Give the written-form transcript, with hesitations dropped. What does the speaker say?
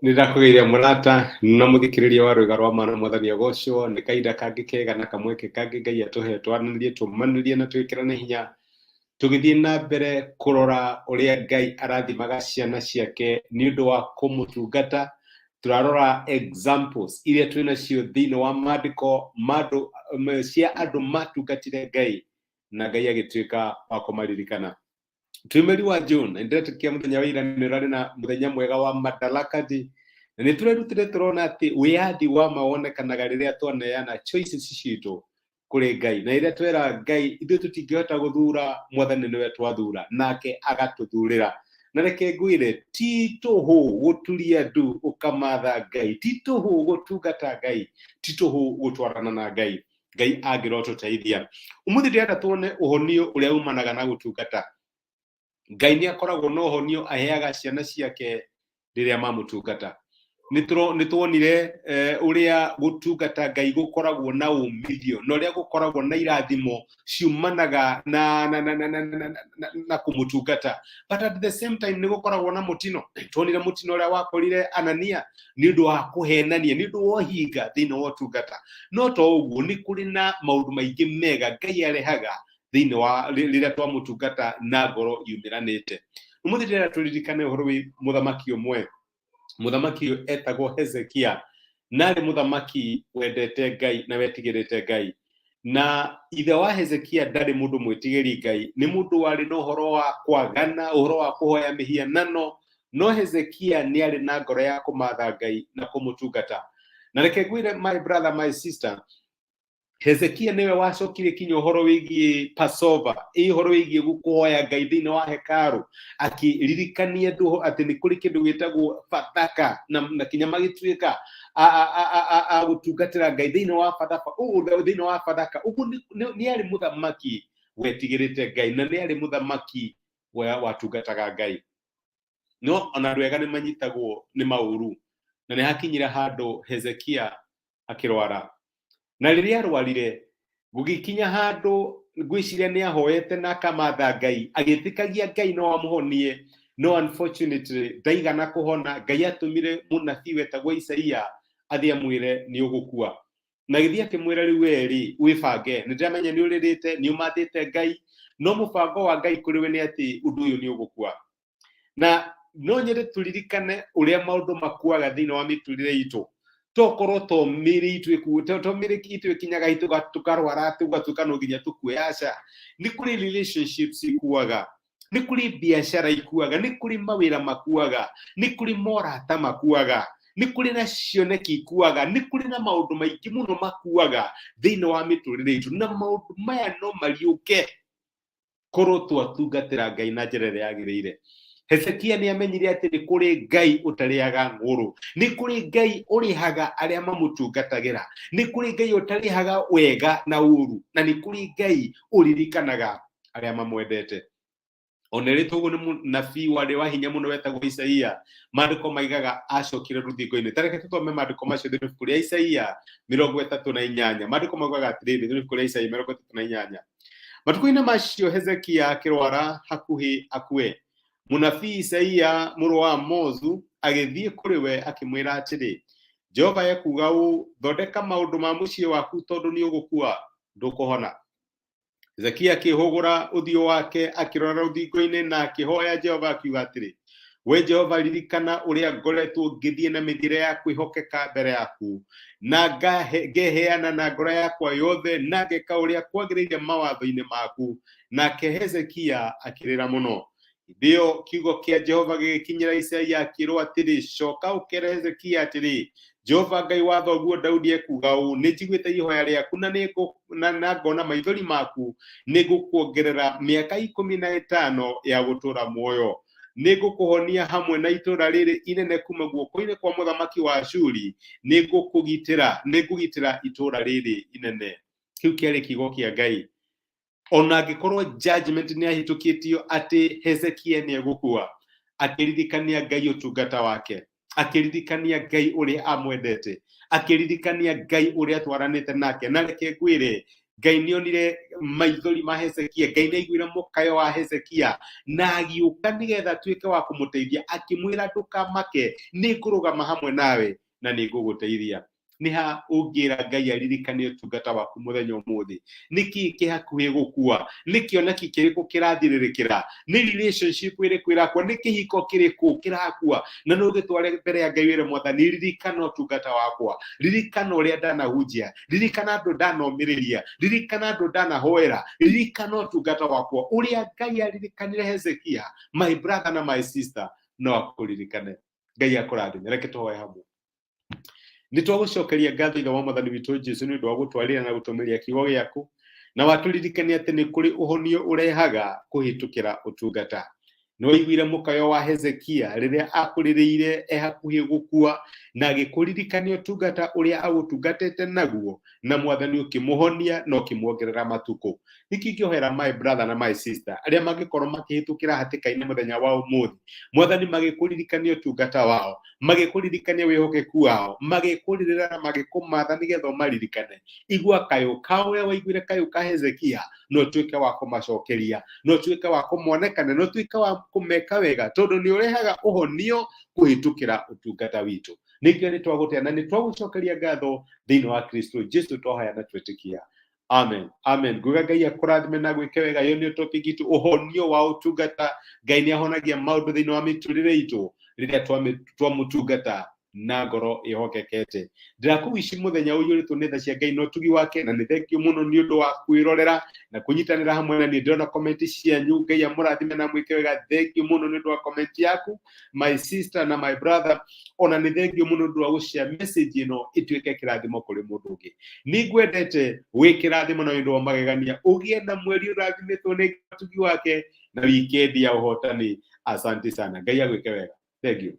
Nĩ ndakũgeithia mũrata na mũthikĩrĩria wa rwĩga rwa mana. Mwathani agocwo. Nĩ kahinda kangĩ kega na kamweke kangĩ Ngai atũhe twaranĩrie, tũmanĩrie na twĩkĩrane hinya tũgĩthiĩ na mbere kũrora ũrĩa Ngai arathimaga ciana ciake nĩ ũndũ wa kũmũtungata. Tũrarora examples iria twĩ nacio thĩinĩ wa maandĩko ma andũ cia andũ matungatire Ngai na Ngai agĩtuĩka wa kũmaririkana. Twĩ mweri wa June na ndĩretĩkia mũthenya wa ira nĩ ũrarĩ na mũthenya mwega wa Madaraka Day, na nĩ tũrerutire tũrona atĩ wĩyathi wa ma wonekanaga rĩrĩa twaneana choices citũ kũrĩ Ngai, na rĩrĩa twera Ngai ithuĩ tũtingĩhota gũthura, Mwathani nĩwe twathura nake agatũthurĩra. Na reke ngwĩre, ti tũhũ gũturia ndu ũkamatha Ngai, ti tũhũ gũtungata Ngai, ti tũhũ gũtwarana na Ngai. Ngai angĩrotũteithia. Ũmũthĩ ndĩrenda tuone ũhonio ũrĩa umanaga na gũtungata Ngai. Nĩ akoragwo na ũhonio aheaga ciana ciake rĩrĩa mamũtungata. Nĩ tuonire ũrĩa gũtungata Ngai gũkoragwo na umithio na ũrĩa gũkoragwo na irathimo ciumanaga na kũmũtungata, but at the same time nĩ gũkoragwo na mũtino. Tuonire mũtino ũrĩa wakorire Anania nĩ ũndũ wa kũhenania, nĩ ũndũ wa ũhinga thĩinĩ wa ũtungata. No to ũguo, nĩ kũrĩ na maũndũ maingĩ mega Ngai arehaga thĩinĩ wa rĩrĩa twamũtungata na ngoro yumĩranĩte. Ũmũthĩ ndĩrenda tũririkane ũhoro wĩ mũthamaki ũmwe. Mũthamaki ũyũ etagwo Hezekia, na arĩ mũthamaki wendete Ngai na wetigĩrĩte Ngai. Na ithe wa Hezekia ndarĩ mũndũ mwĩtigĩri Ngai, nĩ mũndũ warĩ na ũhoro wa kwagana, ũhoro wa kũhoya mĩhianano, no Hezekia nĩ arĩ na ngoro ya kũmatha Ngai na kũmũtungata. Na reke ngwĩre, my brother, my sister, Hezekia nĩwe wacokirie kinya ũhoro wĩgiĩ Passover, ĩ ũhoro wĩgiĩ kũhoya Ngai thĩinĩ wa hekarũ, akĩririkania andũ atĩ nĩ kũrĩ kĩndũ gĩtagwo Bathaka, na kinya magĩtuĩka a gũtungatĩra Ngai thĩinĩ wa Bathaka, thĩinĩ wa Bathaka. Ũguo nĩ arĩ mũthamaki wetigĩrĩte Ngai na nĩ arĩ mũthamaki watungataga Ngai. No ona andũ ega nĩ manyitagwo nĩ maũru, na nĩ hakinyire handũ Hezekia akĩrwara. Na rĩrĩa arwarire, gũgĩkinya handũ ngwĩciria nĩ ahoete na akamatha Ngai, agĩtĩkagia Ngai no amũhonie, no unfortunately ndaigana kũhona. Ngai atũmire mũnabii wetagwo Isaia athiĩ amwĩre nĩ ũgũkua. Na gĩthiĩ akĩmwĩra, rĩu we rĩ, wĩbange, nĩ ndĩramenya nĩ ũrĩrĩte, nĩ ũmathĩte Ngai, no mũbango wa Ngai kũrĩ we nĩ atĩ ũndũ ũyũ nĩ ũgũkua. Na no nyende tũririkane ũrĩa maũndũ makuaga thĩinĩ wa mĩtũrĩre itũ. Tokorwo to mĩrĩ itũ to mĩrĩ itũ ĩkinyaga tũkarwara tũgatuĩka no nginya tũkue. Aca, nĩ kũrĩ relationships ikuaga, nĩ kũrĩ biacara ikuaga, nĩ kũrĩ mawĩra makuaga, nĩ kũrĩ morata makuaga, nĩ kũrĩ na cioneki ikuaga, nĩ kũrĩ na maũndũ maingĩ mũno makuaga thĩinĩ wa mĩtũrĩre itũ. Na maũndũ maya no mariũke korwo twatungatĩra Ngai na njĩra ĩrĩa yagĩrĩire. Hezekia nĩ amenyire atĩ nĩ kũrĩ Ngai ũtarĩaga ng'ũrũ, nĩ kũrĩ Ngai ũrĩhaga arĩa mamũtungatagĩra, nĩ kũrĩ Ngai ũtarĩhaga wega na ũru, na nĩ kũrĩ Ngai ũririkanaga arĩa mamwendete. Ona ĩrĩtwo ũguo nĩ mũnabii warĩ wa hinya mũno wetagwo Isaia, maandĩko maigaga acokire rũthingo-inĩ. Ta reke tũthome maandĩko macio thĩinĩ wa ibuku rĩa Isaia 38. Maandĩko maugaga atĩrĩrĩ thĩinĩ wa ibuku rĩa Isaia 38: Matukũ-inĩ macio Hezekia akĩrwara hakuhĩ akue. Mũnabii Isaia mũrũ wa Amozu agĩthiĩ kũrĩ we akĩmwĩra atĩrĩ, Jehova ekuuga ũũ, 'Thondeka maũndũ ma mũciĩ waku, tondũ nĩ ũgũkua, ndũkũhona.' Hezekia akĩhũgũra ũthiũ wake akĩrora rũthingo-inĩ na akĩhoya Jehova akiuga atĩrĩ, We Jehova, ririkana ũrĩa ngoretwo ngĩthiĩ na mĩthiĩre ya kwĩhokeka mbere yaku, na ngeheana na ngoro yakwa yothe na ngeka ũrĩa kwagĩrĩire mawatho-inĩ maku. Nake Hezekia akĩrĩra mũno. Hĩndĩ ĩyo kiugo kĩa Jehova gĩgĩkinyĩra Isaia akĩĩrwo atĩrĩ, Coka ũkere Hezekia atĩrĩ, 'Jehova Ngai wa thoguo Daudi ekuuga ũũ: Nĩ njiguĩte ihoya rĩaku na ngona maithori maku, nĩ ngũkuongerera mĩaka 15 ya gũtũũra muoyo. Nĩ ngũkũhonia hamwe na itũũra rĩrĩ inene kuuma guoko-inĩ kwa mũthamaki wa Ashuri, nĩ ngũkũgitĩra, nĩ ngũgitĩra itũũra rĩrĩ inene.' Kĩu kĩarĩ kiugo kĩa Ngai. Ona angĩkorwo judgment nĩ ahĩtũkĩtio atĩ Hezekia nĩ egũkua, akĩririkania Ngai ũtungata wake, akĩririkania Ngai ũrĩa amwendete, akĩririkania Ngai ũrĩa atwaranĩte nake. Na reke ngwĩre, Ngai nĩ onire maithori ma Hezekia, Ngai nĩ aiguire mũkayo wa Hezekia na agĩũka nĩgetha atuĩke wa kũmũteithia, akĩmwĩra ndũkamake, nĩ ngũrũgama hamwe nawe na nĩ ngũgũteithia. Nĩ ha ũngĩra Ngai aririkane ũtungata waku mũthenya ũmũthĩ? Nĩ kĩĩ kĩ hakuhĩ gũkua? Nĩ kĩoneki kĩrĩkũ kĩrathirĩrĩkĩra? Nĩ relationship ĩrĩkũ ĩrakua? Nĩ kĩhiko kĩrĩkũ kĩrakua? Na no ũgĩtware mbere ya Ngai wĩre Mwathani, ririkana ũtungata wakwa, ririkana ũrĩa ndanahunjia, ririkana andũ ndanomĩrĩria, ririkana andũ ndanahoera, ririkana ũtungata wakwa. Ũrĩa Ngai aririkanire Hezekia, my brother na my sister, no akũririkane. Ngai akũrathime. Reke tũhoe hamwe. Nĩ twagũcokeria ngatho Ithe wa Mwathani witũ Jesu nĩ ũndũ wa gũtwarĩra na gũtũmĩria kiugo gĩaku, na watũririkania atĩ nĩ kũrĩ ũhonio ũrehaga kũhĩtũkĩra ũtungata. Nĩ waiguire mũkayo wa Hezekia rĩrĩa akũrĩrĩire e hakuhĩ gũkua, na agĩkũririkania ũtungata ũrĩa agũtungatĩte naguo, na Mwathani ũkĩmũhonia na ũkĩmuongerera matukũ. Nĩkĩ ingĩhoera my brother na my sister arĩa mangĩkorwo makĩhĩtũkĩra hatĩka-inĩ mũthenya wa ũmũthĩ, Mwathani magĩkũririkania ũtungata wao, magĩkũririkania wĩhokeku wao, magĩkũrĩrĩra na magĩkũmatha nĩgetha ũmaririkane. Igua kayũ kao ũrĩa waiguire kayũ ka Hezekia, na ũtuĩke wa kũmacokeria, na ũtuĩke wa kũmonekana, na ũtuĩke wa kũmeka wega, tondũ nĩ ũrehaga ũhonio kũhĩtũkĩra ũtungata witũ. Nĩkĩo nĩ twagũtĩa na nĩ twagũcokeria ngatho thĩinĩ wa Kristo Jesu, twahoya na twĩtĩkia. Amen. Amen. Nguga Ngai akũrathime na gwĩke wega. Ĩyo nĩyo topic itũ, ũhonio wa ũtungata. Ngai nĩ ahonagia maũndũ thĩinĩ wa mĩtũrĩre itũ rĩrĩa twamũtungata na ngoro ĩhokekete. Ndĩrakũwici mũthenya ũiyũrĩtwo nĩ tha cia Ngai na ũtugi wake, na nĩ thengiũ mũno nĩ ũndũ wa kwĩrorera na kũnyitanĩra hamwe na niĩ. Ndĩrona comment cianyu, Ngai amũrathime na mwĩke wega. Thengiũ mũno nĩ ũndũ wa comment yaku, my sister na my brother. Ona nĩ thengiũ mũno nĩ ũndũ wa gũshare message ĩno ĩtuĩke kĩrathimo kũrĩ mũndũ ũngĩ. Nĩ ngwendete, wĩ kĩrathimo na ũndũ wa magegania, ũgĩe na mweri ũrathimĩtwo nĩ ũtugi wake na wikendi ya ũhotani. Asante sana, Ngai agwĩke wega. Thank you.